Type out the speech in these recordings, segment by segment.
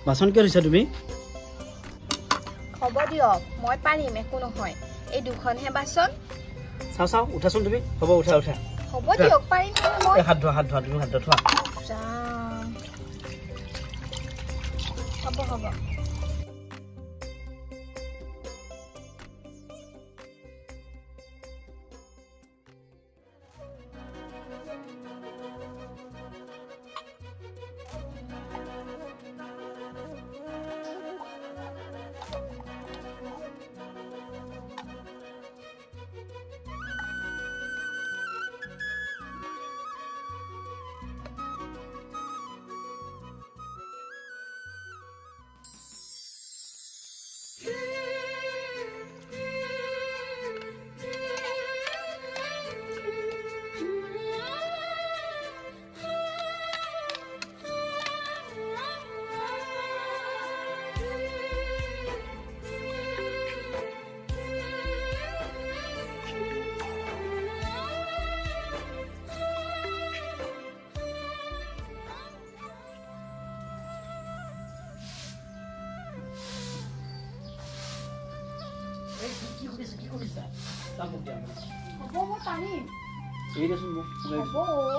বাচন কিয় ধুইছা তুমি? হ'ব দিয়ক, মই পাৰিম, একো নহয়। এই দুখনহে বাচন। চাওঁ চাওঁ, উঠাচোন তুমি। হ'ব, উঠা উঠা। হ'ব দিয়ক, পাৰিম মই। হাত ধোৱা, হাত ধোৱা, তুমি হাত ধোৱা, থোৱা। হ'ব হ'ব।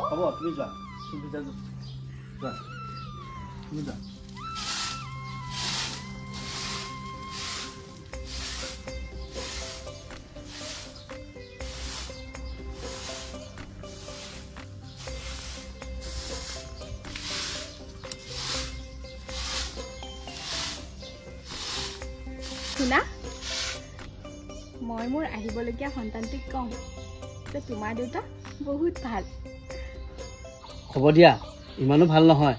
হ'ব, তুমি যোৱা, তুমি যোৱা, যোৱা, তুমি যোৱা। শুনা, মই মোৰ আহিবলগীয়া সন্তানটিক ক'ম যে তোমাৰ দেউতা বহুত ভাল। হ'ব দিয়া, ইমানো ভাল নহয়।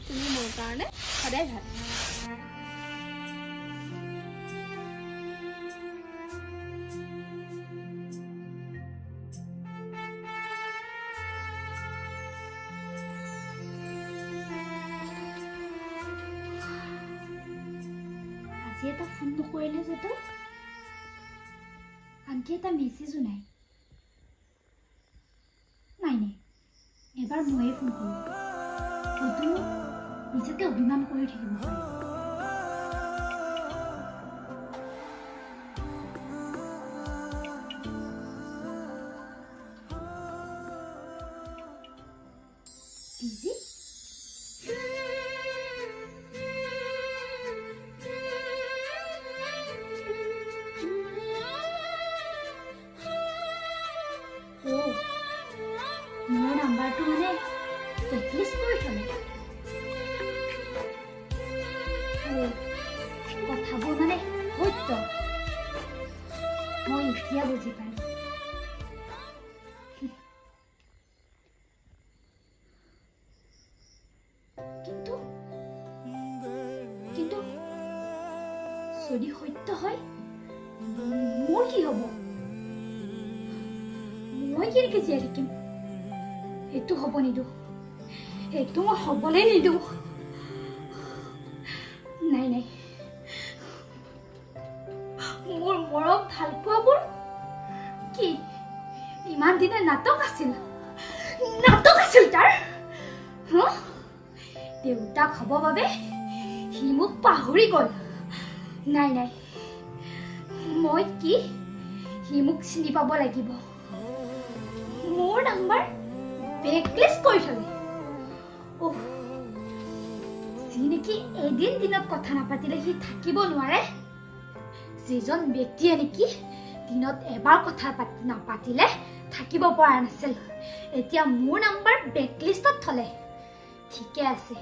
তুমি মোৰ কাৰণে সদায় ভাল। আজি এটা ফোন নকৰিলে যে তই, আনকি এটা মেছেজো নাই। নাই নাই, এবাৰ ময়ে ফোন কৰোঁ, হয়তো মোক নিজকে অভিমান কৰি থাকিব পাৰে। বিজি? মোৰ নাম্বাৰটো মানে ব্লেকলিষ্ট কৰি থলে। কথাবোৰ মানে সত্য, মই এতিয়া বুজি পালো। কিন্তু কিন্তু যদি সত্য হয় মোৰ কি হ'ব? মই কেনেকে জীয়াই থাকিম? এইটো হ'ব নিদিওঁ, এইটো মই হ'বলৈ নিদিওঁ। নাই নাই, মোৰ মৰম ভালপোৱাবোৰ কি ইমান দিনে নাটক আছিল? নাটক আছিল তাৰ। দেউতাক হ'ব বাবে সি মোক পাহৰি গ'ল। নাই নাই, মই কি সি মোক চিনি পাব লাগিব। মোৰ নাম্বাৰ বেকলিষ্ট কৰি থলে। অহ, যি নেকি এদিন দিনত কথা নাপাতিলে সি থাকিব নোৱাৰে, যিজন ব্যক্তিয়ে নেকি দিনত এবাৰ কথা নাপাতিলে থাকিব পৰা নাছিল, এতিয়া মোৰ নাম্বাৰ বেকলিষ্টত থলে। ঠিকে আছে,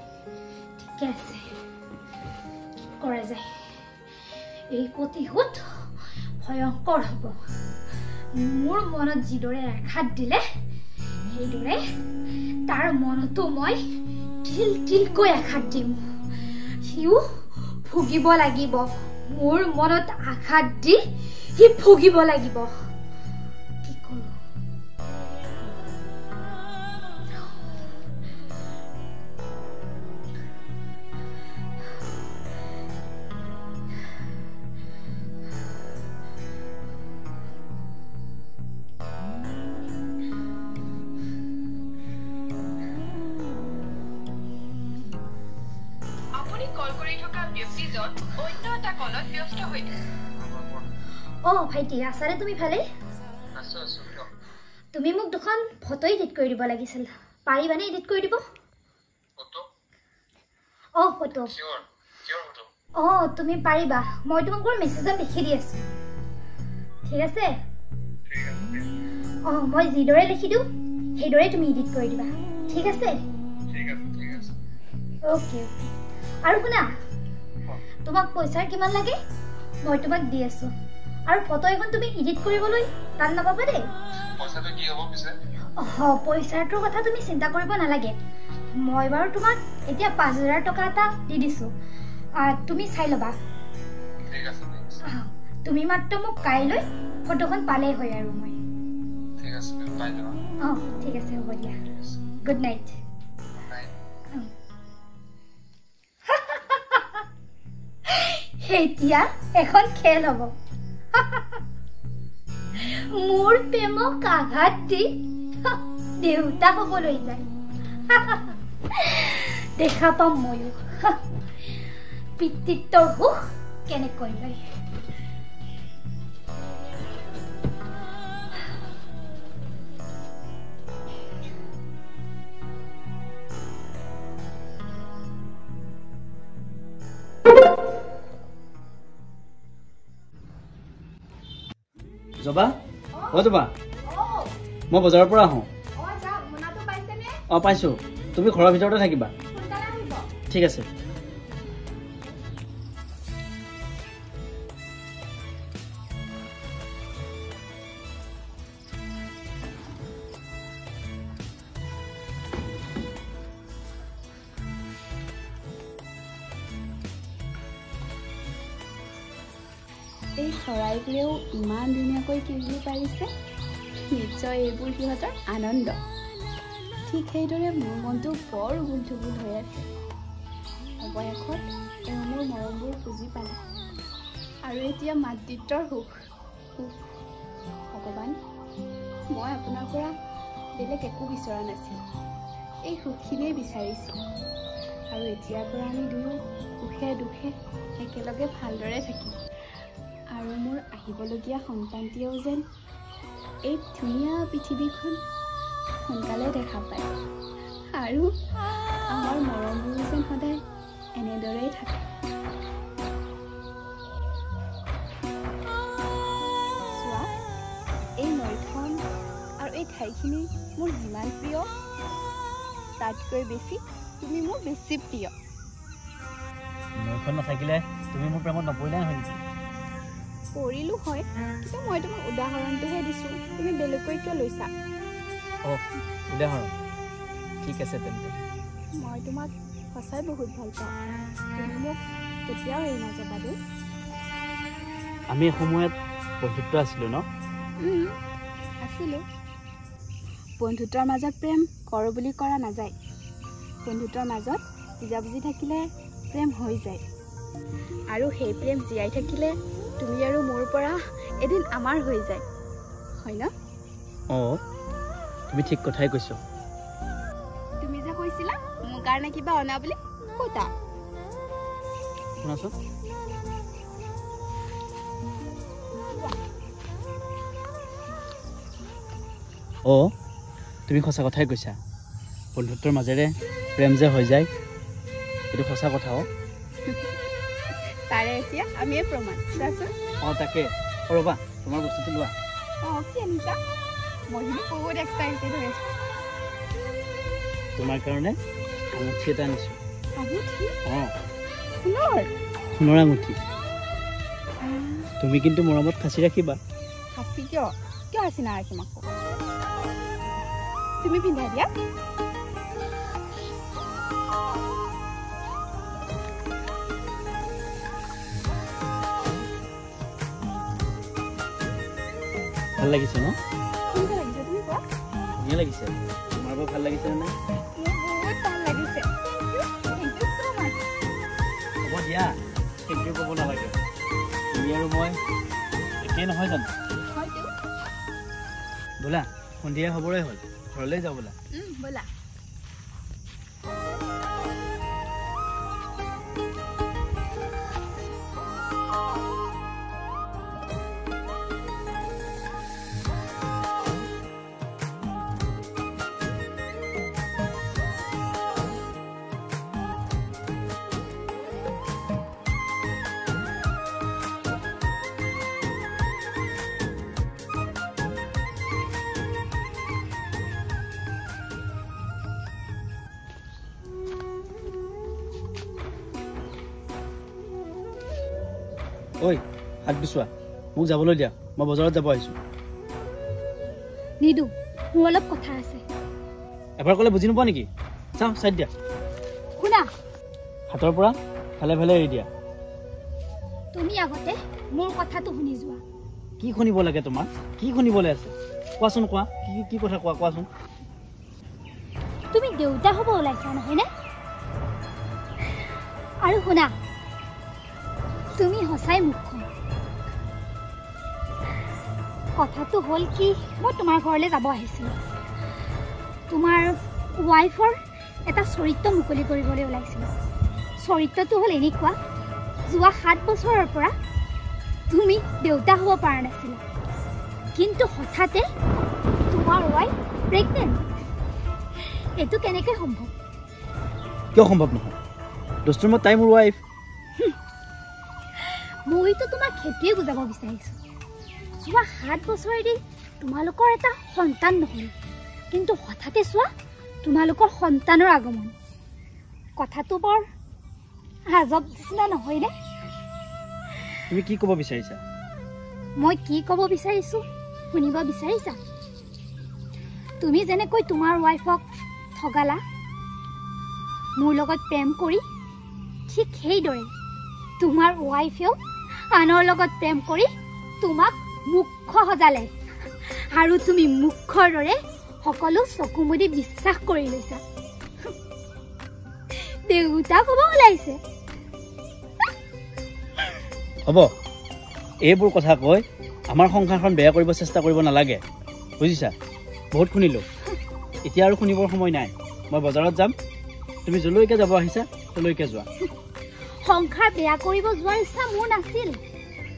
ঠিকে আছে, কি কৰা যায়? এই প্ৰতিশোধ ভয়ংকৰ হ'ব। মোৰ মনত যিদৰে আঘাত দিলে, সেইদৰে তাৰ মনতো মই তিল তিলকৈ আঘাত দিম। সিও ভুগিব লাগিব। মোৰ মনত আঘাত দি সি ভুগিব লাগিব। কি কৰোঁ? কৰি থকা ব্যক্তিজন অন্য এটা কলত ব্যস্ত হৈ থাকে। অঁ ভাইটি, আছানে তুমি ভালেই? তুমি মোক দুখন ফটো এডিট কৰি দিব লাগিছিল, পাৰিবানে এডিট কৰি দিব? অঁ ফটো, অঁ তুমি পাৰিবা, মই তোমাক বাৰু মেছেজত লিখি দি আছোঁ, ঠিক আছে? অঁ মই যিদৰে লিখি দিওঁ সেইদৰে তুমি এডিট কৰি দিবা, ঠিক আছে? Okay okay. আৰু শুনা, তোমাক পইচাৰ কিমান লাগে মই তোমাক দি আছোঁ, আৰু ফটো এখন তুমি এডিট কৰিবলৈ টান নাপাবা দেই। অঁ পইচাটোৰ কথা তুমি চিন্তা কৰিব নালাগে, মই বাৰু তোমাক এতিয়া 5000 টকা এটা দি দিছোঁ, তুমি চাই ল'বা। তুমি মাত্ৰ মোক কাইলৈ ফটোখন পালেই হয় আৰু মই। অঁ ঠিক আছে, হ'ব দিয়া, গুড নাইট। এতিয়া এখন খেল হ'ব। মোৰ প্ৰেমক আঘাত দি দেউতা হ'বলৈ যায়, দেখা পাম ময়ো পিতৃত্বৰ সুখ কেনেকৈ লয়। জবা, অ জবা, মই বজাৰৰ পৰা আহোঁ। অঁ পাইছোঁ, তুমি ঘৰৰ ভিতৰতে থাকিবা। ঠিক আছে। এই চৰাইবোৰেও ইমান ধুনীয়াকৈ কিৰিলি পাৰিছে, নিশ্চয় এইবোৰ সিহঁতৰ আনন্দ। ঠিক সেইদৰে মোৰ মনটো বৰ উগুল থুগুল হৈ আছে। অৱশেষত এওঁ মোৰ মৰমবোৰ বুজি পালে আৰু এতিয়া মাতৃত্বৰ সুখ। ভগৱান, মই আপোনাৰ পৰা বেলেগ একো বিচৰা নাছিলোঁ, এই সুখখিনিয়েই বিচাৰিছিলোঁ। আৰু এতিয়াৰ পৰা আমি দুয়ো সুখে দুখে একেলগে ভালদৰে থাকিম। আৰু মোৰ আহিবলগীয়া সন্তানটিয়েও যেন এই ধুনীয়া পৃথিৱীখন সোনকালে দেখা পায় আৰু আমাৰ মৰমবোৰ যেন সদায় এনেদৰেই থাকে। চোৱা, এই নৈখন আৰু এই ঠাইখিনি মোৰ যিমান প্ৰিয়, তাতকৈ বেছি তুমি মোৰ বেছি প্ৰিয়। নৈখন নাথাকিলে তুমি মোৰ প্ৰেমত নপৰিলাই হয় নেকি? পৰিলোঁ হয়, কিন্তু মই তোমাক উদাহৰণটোহে দিছোঁ, তুমি বেলেগকৈ কিয় লৈছা? অঁ উদাহৰণ, ঠিক আছে তেন্তে। মই তোমাক সঁচাই বহুত ভাল পাওঁ, তুমি মোক কেতিয়াও এৰি নাযাবা দেই। আমি এসময়ত বন্ধুত্ব আছিলোঁ ন? আছিলোঁ। বন্ধুত্বৰ মাজত প্ৰেম কৰোঁ বুলি কৰা নাযায়, বন্ধুত্বৰ মাজত বুজাবুজি থাকিলে প্ৰেম হৈ যায়, আৰু সেই প্ৰেম জীয়াই থাকিলে তুমি আৰু মোৰ পৰা এদিন আমাৰ হৈ যায়, হয় ন? অঁ তুমি ঠিক কথাই কৈছা। তুমি যে কৈছিলা মোৰ কাৰণে কিবা অনা বুলি, ক'তা? শুনাচোন, অঁ তুমি সঁচা কথাই কৈছা, বন্ধুত্বৰ মাজেৰে প্ৰেম যে হৈ যায় এইটো সঁচা কথা। অঁ তাৰে এতিয়া আমিয়ে প্ৰমাণ। চোৱাচোন। অঁ তাকে, ৰ'বা তোমাৰ বস্তুটো লোৱা। অঁ কি আনিছা? মই কিন্তু বহুত এক্সাইটেড হৈ আছোঁ। তোমাৰ কাৰণে আঙুঠি এটা আনিছোঁ। আঙুঠি? অঁ সোণৰ? সোণৰ আঙুঠি। তুমি কিন্তু মৰমত সাঁচি ৰাখিবা। সাঁচি কিয়? কিয় সাঁচি নাৰাখিম আকৌ? তুমি পিন্ধাই দিয়া। ভাল লাগিছে ন? কেনেকুৱা লাগিছে তুমি কোৱা? ধুনীয়া লাগিছে। তোমাৰ বাৰু ভাল লাগিছে নে নাই? মোৰ বহুত ভাল লাগিছে। Thank you so much. হ'ব দিয়া, thank U ক'ব নালাগে। তুমি আৰু মই একেই নহয় জানো? হয়তো। বোলা সন্ধিয়া হ'বৰে হ'ল, ঘৰলৈ যাওঁ বোলা। ব'লা। ঐ হাত বিচোৱা, মোক যাবলৈ দিয়া, মই বজাৰত যাব আহিছোঁ। নিদো, মোৰ অলপ কথা আছে। এবাৰ ক'লে বুজি নোপোৱা নেকি? চাওঁ চাইড দিয়া। শুনা, হাতৰ পৰা ভালে ভালে এৰি দিয়া। তুমি আগতে মোৰ কথাটো শুনি যোৱা। কি শুনিব লাগে তোমাৰ? কি শুনিবলৈ আছে কোৱাচোন? কোৱা, কি কি কথা কোৱা, কোৱাচোন। তুমি দেউতা হ'ব ওলাইছা নহয়নে? আৰু শুনা, তুমি সঁচাই মুখ্য। কথাটো হ'ল কি, মই তোমাৰ ঘৰলৈ যাব আহিছিলোঁ। তোমাৰ ৱাইফৰ এটা চৰিত্ৰ মুকলি কৰিবলৈ ওলাইছিলোঁ। চৰিত্ৰটো হ'ল এনেকুৱা, যোৱা 7 বছৰৰ পৰা তুমি দেউতা হ'ব পৰা নাছিলা, কিন্তু হঠাতে তোমাৰ ৱাইফ প্ৰেগনেণ্ট। এইটো কেনেকৈ সম্ভৱ? কিয় সম্ভৱ নহয় দোস্তৰ? মই তাই মোৰ ৱাইফ। মইতো তোমাক সেইটোৱে বুজাব বিচাৰিছোঁ। যোৱা 7 বছৰেদি তোমালোকৰ এটা সন্তান নহ'ল, কিন্তু হঠাতে চোৱা তোমালোকৰ সন্তানৰ আগমন। কথাটো বৰ আজব নিচিনা নহয়নে? তুমি কি ক'ব বিচাৰিছা? মই কি ক'ব বিচাৰিছোঁ শুনিব বিচাৰিছা? তুমি যেনেকৈ তোমাৰ ৱাইফক ঠগালা মোৰ লগত প্ৰেম কৰি, ঠিক সেইদৰে তোমাৰ ৱাইফেও আনৰ লগত প্ৰেম কৰি তোমাক মুখ্য সজালে, আৰু তুমি মুখ্যৰ দৰে সকলো চকু মুদি বিশ্বাস কৰি লৈছা। দেউতা ক'ব ওলাইছে। হ'ব, এইবোৰ কথা কৈ আমাৰ সংসাৰখন বেয়া কৰিব চেষ্টা কৰিব নালাগে, বুজিছা? বহুত শুনিলোঁ, এতিয়া আৰু শুনিবৰ সময় নাই। মই বজাৰত যাম, তুমি যলৈকে যাব আহিছা তলৈকে যোৱা। সংসাৰ বেয়া কৰিব যোৱাৰ ইচ্ছা মোৰ নাছিল।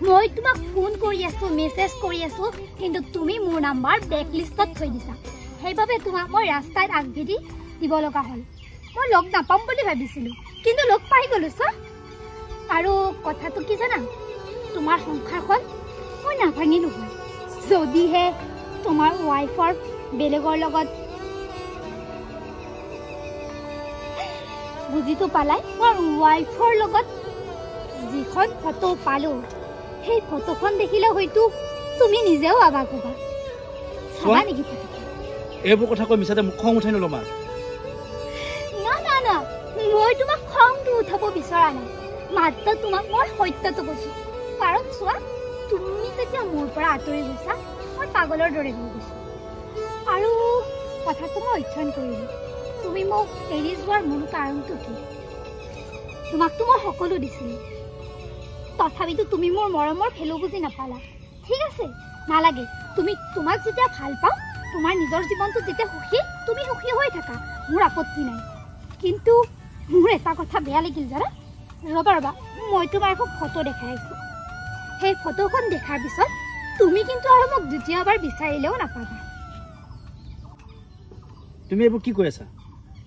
মই তোমাক ফোন কৰি আছোঁ, মেছেজ কৰি আছোঁ, কিন্তু তুমি মোৰ নাম্বাৰ ব্লেক লিষ্টত থৈ দিছা। সেইবাবে তোমাক মই ৰাস্তাত আগভেটি দিব লগা হ'ল। মই লগ নাপাম বুলি ভাবিছিলোঁ, কিন্তু লগ পাই গ'লোঁ চোৱা। আৰু কথাটো কি জানা, তোমাৰ সংসাৰখন মই নাভাঙিলোঁ হয় যদিহে তোমাৰ ৱাইফৰ বেলেগৰ লগত, বুজিটো পালাই, মোৰ ৱাইফৰ লগত যিখন ফটো পালোঁ, সেই ফটোখন দেখিলে হয়তো তুমি নিজেও অবাক হ'বা। চাবা নেকি ফটোখন? এইবোৰ কথা কৈ মিছাতে মোক খং উঠাই নল'বা। না না না, মই তোমাক খংটো উঠাব বিচৰা নাই, মাত্ৰ তোমাক মই সত্যটো কৈছোঁ। কাৰণ চোৱা, তুমি যেতিয়া মোৰ পৰা আঁতৰি গৈছা, মই পাগলৰ দৰে হৈ গৈছোঁ। আৰু কথাটো মই অধ্যয়ন কৰিলোঁ, তুমি মোক এৰি যোৱাৰ মূল কাৰণটো কি? তোমাকতো মই সকলো দিছিলোঁ, তথাপিতো তুমি মোৰ মৰমৰ ভেলু বুজি নাপালা। ঠিক আছে, নালাগে। তুমি তোমাক যেতিয়া ভাল পাওঁ, তোমাৰ নিজৰ জীৱনটো যেতিয়া সুখী, তুমি সুখী হৈ থাকা, মোৰ আপত্তি নাই। কিন্তু মোৰ এটা কথা বেয়া লাগিল জানা। ৰ'বা ৰ'বা, মই তোমাৰ এখন ফটো দেখাই আছোঁ। সেই ফটোখন দেখাৰ পিছত তুমি কিন্তু আৰু মোক দ্বিতীয়বাৰ বিচাৰিলেও নাপাবা। তুমি এইবোৰ কি কৈ আছা?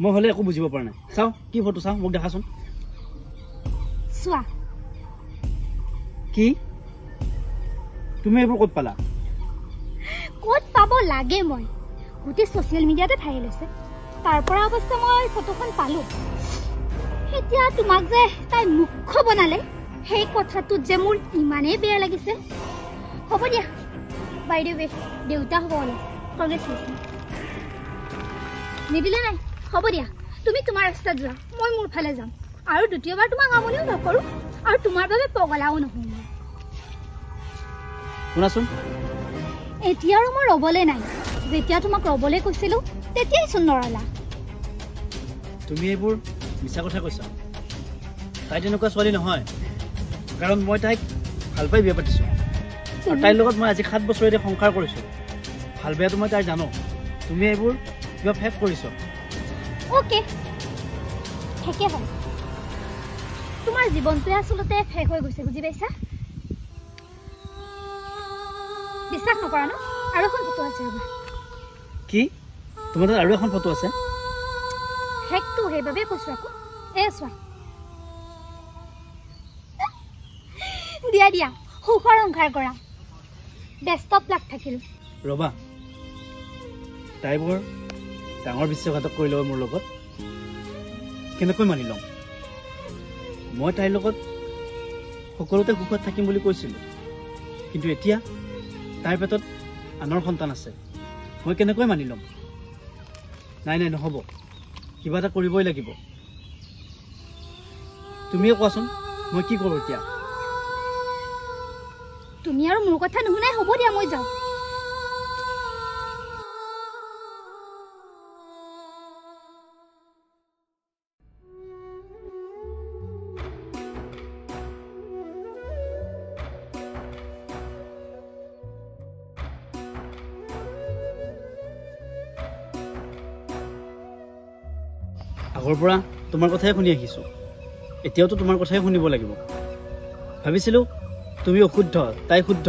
মই হ'লে একো বুজিব পৰা নাই। চাওঁ কি ফটো, চাওঁ, মোক দেখাচোন। চোৱা। কি? তুমি এইবোৰ ক'ত পালা? ক'ত পাব লাগে মই? গোটেই ছ'চিয়েল মিডিয়াতে ভাইৰেল হৈছে, তাৰ পৰা অৱশ্যে মই ফটোখন পালোঁ। এতিয়া তোমাক যে তাই মুখ্য বনালে, সেই কথাটোত যে মোৰ ইমানেই বেয়া লাগিছে। হ'ব দিয়া, বাইদেউ দেউতা হ'ব ওলাইছে, কংগ্ৰেচুলেশ্যন। নিদিলে নাই, হ'ব দিয়া, তুমি তোমাৰ ৰাস্তাত যোৱা, মই মোৰ ফালে যাম। আৰু দ্বিতীয়বাৰ তোমাক আমনিও নকৰোঁ, আৰু তোমাৰ বাবে পগলাও নহওঁ। শুনাচোন, এতিয়া আৰু মই ৰ'বলৈ নাই। যেতিয়া তোমাক ৰ'বলৈ কৈছিলোঁ তেতিয়াইচোন নৰলা। তুমি এইবোৰ মিছা কথা কৈছা। তাই তেনেকুৱা ছোৱালী নহয়, কাৰণ মই তাইক ভাল পাই বিয়া পাতিছোঁ, আৰু তাইৰ লগত মই আজি 7 বছৰেৰে সংসাৰ কৰিছোঁ। ভাল বেয়াটো মই তাইৰ জানো। তুমি এইবোৰ কিবা ফেক কৰিছ। অ'কে, ফেকে হয়। তোমাৰ জীৱনটোৱে আচলতে ফেক হৈ গৈছে, বুজি পাইছা? বিশ্বাস নকৰা ন? আৰু এখন ফটো আছে, ৰ'বা। কি? তোমাৰ তাত আৰু এখন ফটো আছে? ফেকটো সেইবাবে কৈছোঁ আকৌ। এ চোৱা, দিয়া দিয়া, সুখৰ সংসাৰ কৰা। বেষ্ট অফ লাক থাকিল। ৰ'বা, তাই বৰ ডাঙৰ বিশ্বাসঘাতক কৰি ল'ব মোৰ লগত। কেনেকৈ মানি ল'ম? মই তাইৰ লগত সকলোতে সুখত থাকিম বুলি কৈছিলোঁ, কিন্তু এতিয়া তাইৰ পেটত আনৰ সন্তান আছে, মই কেনেকৈ মানি ল'ম? নাই নাই, নহ'ব, কিবা এটা কৰিবই লাগিব। তুমিয়ে কোৱাচোন, মই কি কৰোঁ এতিয়া? তুমি আৰু মোৰ কথা নুশুনাই, হ'ব দিয়া, মই যাওঁ। আগৰ পৰা তোমাৰ কথাই শুনি আহিছোঁ, এতিয়াওতো তোমাৰ কথাই শুনিব লাগিব। ভাবিছিলোঁ তুমি অশুদ্ধ, তাই শুদ্ধ,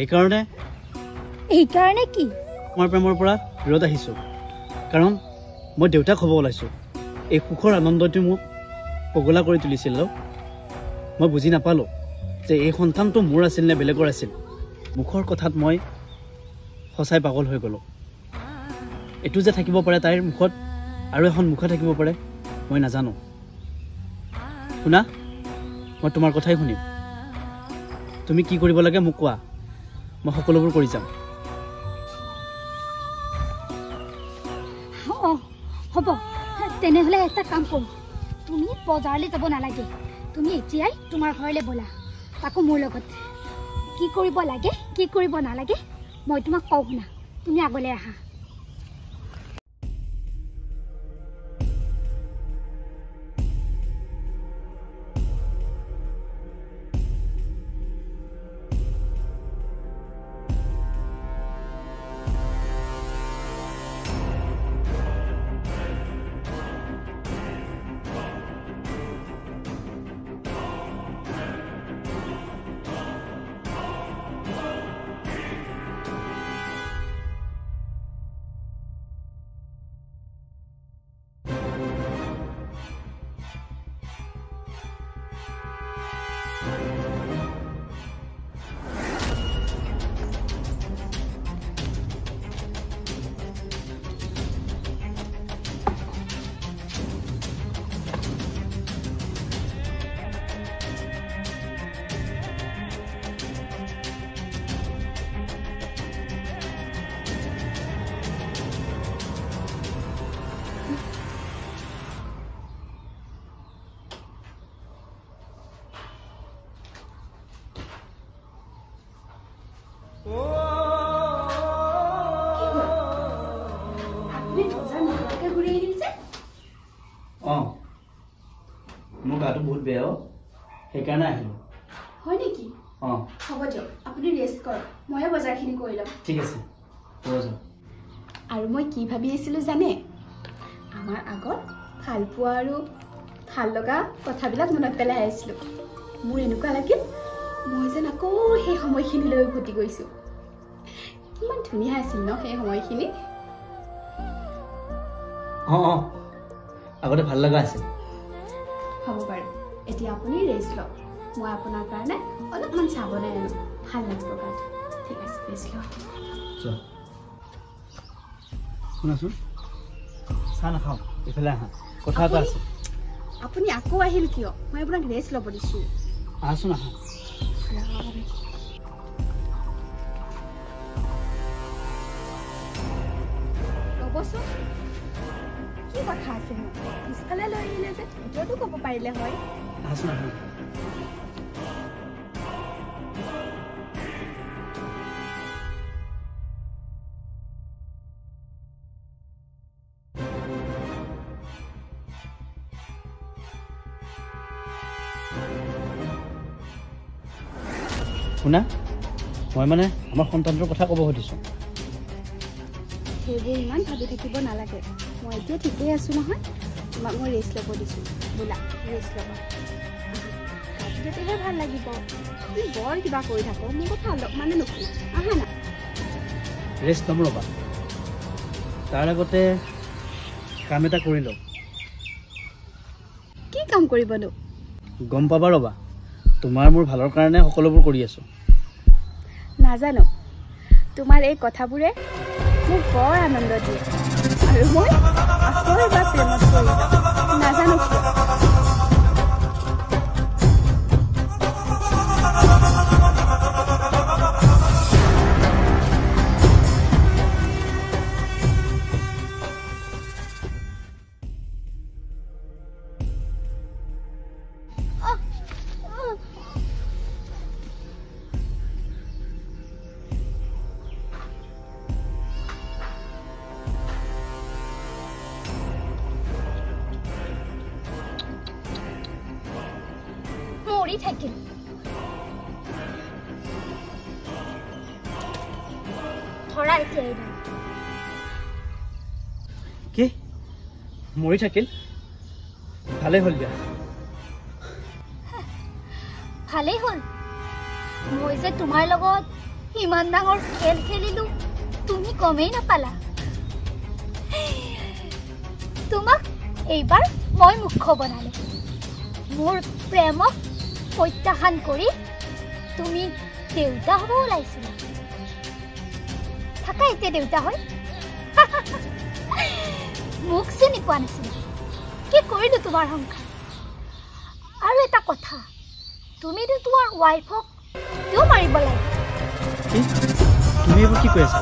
এইকাৰণে। এইকাৰণে কি? তোমাৰ প্ৰেমৰ পৰা দূৰত আহিছোঁ, কাৰণ মই দেউতাক হ'ব ওলাইছোঁ। এই সুখৰ আনন্দটো মোক পগলা কৰি তুলিছিল। মই বুজি নাপালোঁ যে এই সন্তানটো মোৰ আছিল নে বেলেগৰ আছিল। মুখৰ কথাত মই সঁচাই পাগল হৈ গ'লোঁ। এইটো যে থাকিব পাৰে তাইৰ মুখত আৰু এখন মুখা থাকিব পাৰে, মই নাজানো। শুনা, মই তোমাৰ কথাই শুনিম। তুমি কি কৰিব লাগে মোক কোৱা, মই সকলোবোৰ কৰি যাম। অঁ হ'ব, তেনেহ'লে এটা কাম কৰোঁ, তুমি বজাৰলৈ যাব নালাগে, তুমি এতিয়াই তোমাৰ ঘৰলৈ ব'লা, তাকো মোৰ লগত। কি কৰিব লাগে কি কৰিব নালাগে মই তোমাক কওঁ, শুনা, তুমি আগলৈ আহা। মোৰ গাটো বহুত বেয়া, সেইকাৰণে আহিলোঁ। হয় নেকি? অঁ হ'ব দিয়ক, আপুনি ৰেষ্ট কৰক, ময়ো বজাৰখিনি কৰি ল'ম। ঠিক আছে, হ'ব যাওক। আৰু মই কি ভাবি আছিলোঁ জানে? আমাৰ আগত ভাল পোৱা আৰু ভাল লগা কথাবিলাক মনত পেলাই আহিছিলোঁ। মোৰ এনেকুৱা লাগিল মই যেন আকৌ সেই সময়খিনিলৈ উভতি গৈছোঁ। কিমান ধুনীয়া আছিল ন সেই সময়খিনি। অঁ অঁ, আগতে ভাল লগা আছিল। হ'ব বাৰু, এতিয়া আপুনি ৰেষ্ট লওক, মই আপোনাৰ কাৰণে অলপমান চাহ বনাই আনো, ভাল লাগিব গাটো। ঠিক আছে, ৰেষ্ট লওক। শুনাচোন, চাহ নাখাওঁ, এইফালে আহা, কথা এটা আছে। আপুনি আকৌ আহিল কিয়? মই আপোনাক ৰেষ্ট ল'ব দিছোঁ। আহাচোন, আহা। ৰ'বচোন, কি কথা আছে? পিছফালে লৈ আহিলে যে, ভিতৰতো ক'ব পাৰিলে হয়। আহাচোন, আহা। শুনা, মই মানে আমাৰ সন্তানটোৰ কথা ক'ব সুধিছোঁ। সেইবোৰ ইমান ভাবি থাকিব নালাগে, মই এতিয়া ঠিকেই আছোঁ নহয়। তোমাক মই ৰেষ্ট ল'ব দিছোঁ, বোলা ৰেষ্ট ল'বা, তেতিয়াহে ভাল লাগিব। তুমি বৰ কিবা কৰি থাকো, মোৰ কথা অলপমানে নুশুনা। আহা না। ৰেষ্ট ল'ম ৰ'বা, তাৰ আগতে কাম এটা কৰি লওঁ। কি কাম কৰিবনো? গম পাবা ৰ'বা, তোমাৰ মোৰ ভালৰ কাৰণে সকলোবোৰ কৰি আছোঁ। নাজানো, তোমাৰ এই কথাবোৰে মোক বৰ আনন্দ দিয়ে আৰু মই আকৌ এবাৰ প্ৰেমত পৰি যাওঁ, নাজানো কিয়। থাকিল। ধৰা এতিয়া এইডাল। কি মৰি থাকিল? ভালেই হ'ল দিয়া। ভালেই হ'ল। মই যে তোমাৰ লগত ইমান ডাঙৰ খেল খেলিলো, তুমি গমেই নাপালা। তোমাক এইবাৰ মই মুখ্য বনালো। মোৰ প্ৰেমক প্ৰত্যাখ্যান কৰি তুমি দেউতা হ'ব ওলাইছিলা। থাকা এতিয়া দেউতা হৈ। মোক চিনি পোৱা নাছিলা, কি কৰিলো তোমাৰ সংসাৰ। আৰু এটা কথা, তুমিতো তোমাৰ ৱাইফক কিয় মাৰিব লাগে? তুমি এইবোৰ কি কৈ আছা?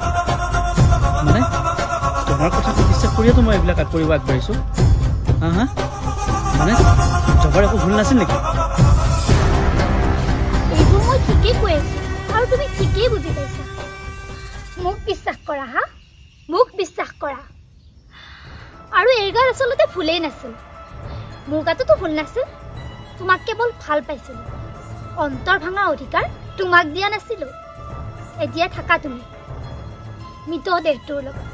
মানে তোমাৰ কথাটো বিশ্বাস কৰিয়েতো মই এইবিলাক কৰিব আগবাঢ়িছোঁ। হা হা, মানে জবাৰ একো ভুল নাছিল নেকি? এইবোৰ মই ঠিকেই কৈ আছো আৰু তুমি ঠিকেই বুজি পাইছা। মোক বিশ্বাস কৰা, হা, মোক বিশ্বাস কৰা। আৰু এই গাত আচলতে ভুলেই নাছিল, মোৰ গাতোতো ভুল নাছিল। তোমাক কেৱল ভাল পাইছিলোঁ, অন্তৰ ভাঙা অধিকাৰ তোমাক দিয়া নাছিলোঁ। এতিয়া থাকা তুমি মৃতদেহটোৰ লগত।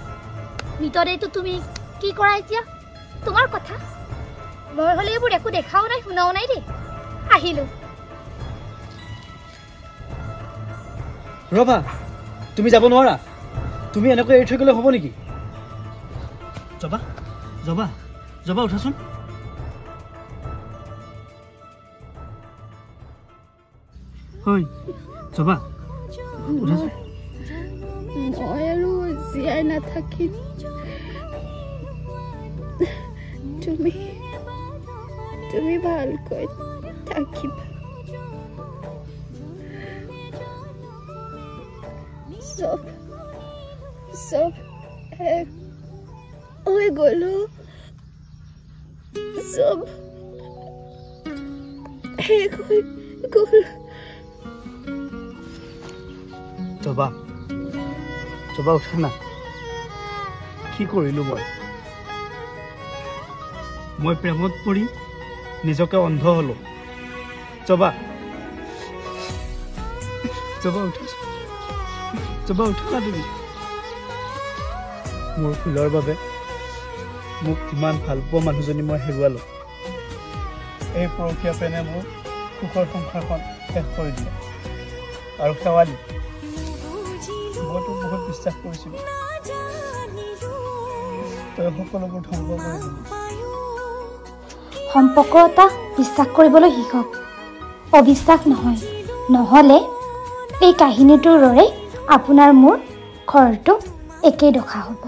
মৃতদেহটো তুমি কি কৰা এতিয়া তোমাৰ কথা। মই হ'লে এইবোৰ একো দেখাও নাই শুনাও নাই দেই। আহিলোঁ। ৰ'বা, তুমি যাব নোৱাৰা। তুমি এনেকৈ এৰি থৈ গ'লে হ'ব নেকি? জবা, জবা, জবা, উঠাচোন। হয় জবা, উঠাচোন। মই আৰু জীয়াই নাথাকিম। তুমি তুমি ভালকৈ থাকিবা। চব চব শেষ হৈ গ'লো, চব শেষ হৈ গ'ল। জবা, জবা, উঠা না। কি কৰিলো মই? মই প্ৰেমত পৰি নিজকে অন্ধ হলো। জবা, জবা, উঠা, জবা, উঠা না তুমি। মোৰ ভুলৰ বাবে মোক ইমান ভাল পোৱা মানুহজনী মই হেৰুৱালো। এই পৰকীয়া প্ৰেমে মোৰ সুখৰ সংসাৰখন শেষ কৰি দিলে। আৰু শেৱালি, মই তোক বহুত বিশ্বাস কৰিছিলোঁ, তই সকলোবোৰ ধ্বংস কৰি দিলি। সম্পৰ্ক এটা বিশ্বাস কৰিবলৈ শিকক, অবিশ্বাস নহয়। নহ'লে এই কাহিনীটোৰ দৰে আপোনাৰ মোৰ ঘৰটো একেই দশা হ'ব।